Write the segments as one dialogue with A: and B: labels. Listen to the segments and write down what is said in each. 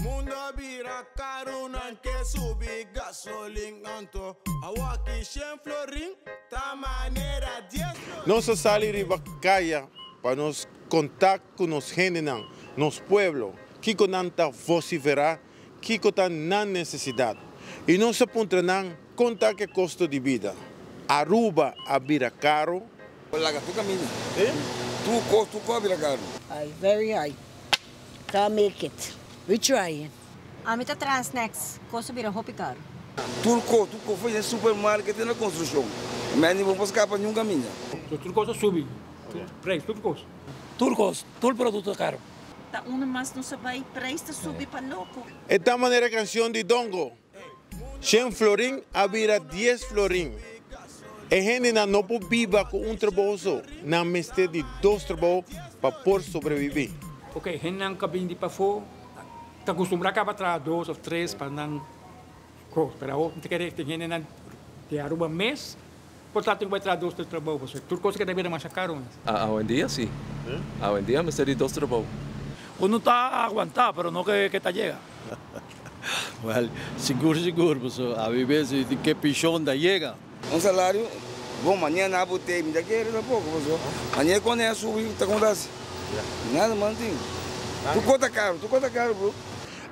A: Mundo a bira caro, nan ke subi gasolin anto awaki 100 florin ta manera 10 florin.
B: Nos a sali riba caya pa nos contact cu nos hendenan, nos pueblo, kico nan ta vocifera, kico ta nan necesidad. Y nos a puntra nan con ta cu e costo di bida. Aruba a bira caro?
C: Laga tur caminda. Tur cos, tur cos a bira caro.
D: High, very high. Can't make it. We trying.
E: Ami ta traha snacks, cos a bira hopi caro.
C: Tur cos, tur cos for den supermarket te na construccion. Mende bo por scapa niun caminda.
F: Tur cos a subi, tur prijs, tur cos.
G: Tur cos, tur producto ta caro.
H: Ta uno mas nos a bay, prijs ta subi pa loco.
B: E ta manera cancion di Dongo. Shen florin a bira dies florin. E hendenan no por biba cu un trabou so, nan mester di dos trabou pa por sobrevivi.
F: Ok, hendenan cu a bini di pafó ta acostumbra caba traha dos of tres pa nan cos, pero awor mi ta kere tin hendenan di Aruba mes por ta tin cu bay traha dos tres trabou, pasobra tur cos a keda bira masha caro mes.
I: Awendia si, awendia mester di dos trabou.
G: Uno ta aguanta, pero no ke ta yega.
J: Wel, sigur sigur, pasobra abi bes di ke pishon ta yega.
C: Un salario bon, ma ni a na botey, mi ta kere tampoco, pasobra mania con e a subi ta como ta haci? Nada man tin. Tur cos ta caro, tur cos ta caro bro.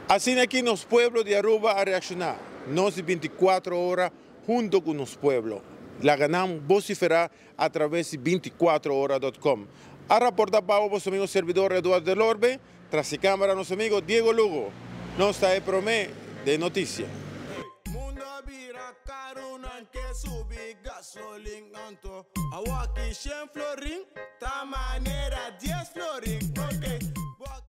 B: Asina aki nos pueblo di Aruba a reacciona, nos di 24 ora hunto cu nos pueblo. Laga nan vocifera a traves di 24ora.com. A raporta pa bo boso amigo servidor Eduardo Del Orbe. Tras di camara nos amigo Diego Lugo. Nos ta e prome den noticia.
A: Mundo a bira caro, nan ke subi gasolin anto awaki 100 florin ta manera 10 florin, ok.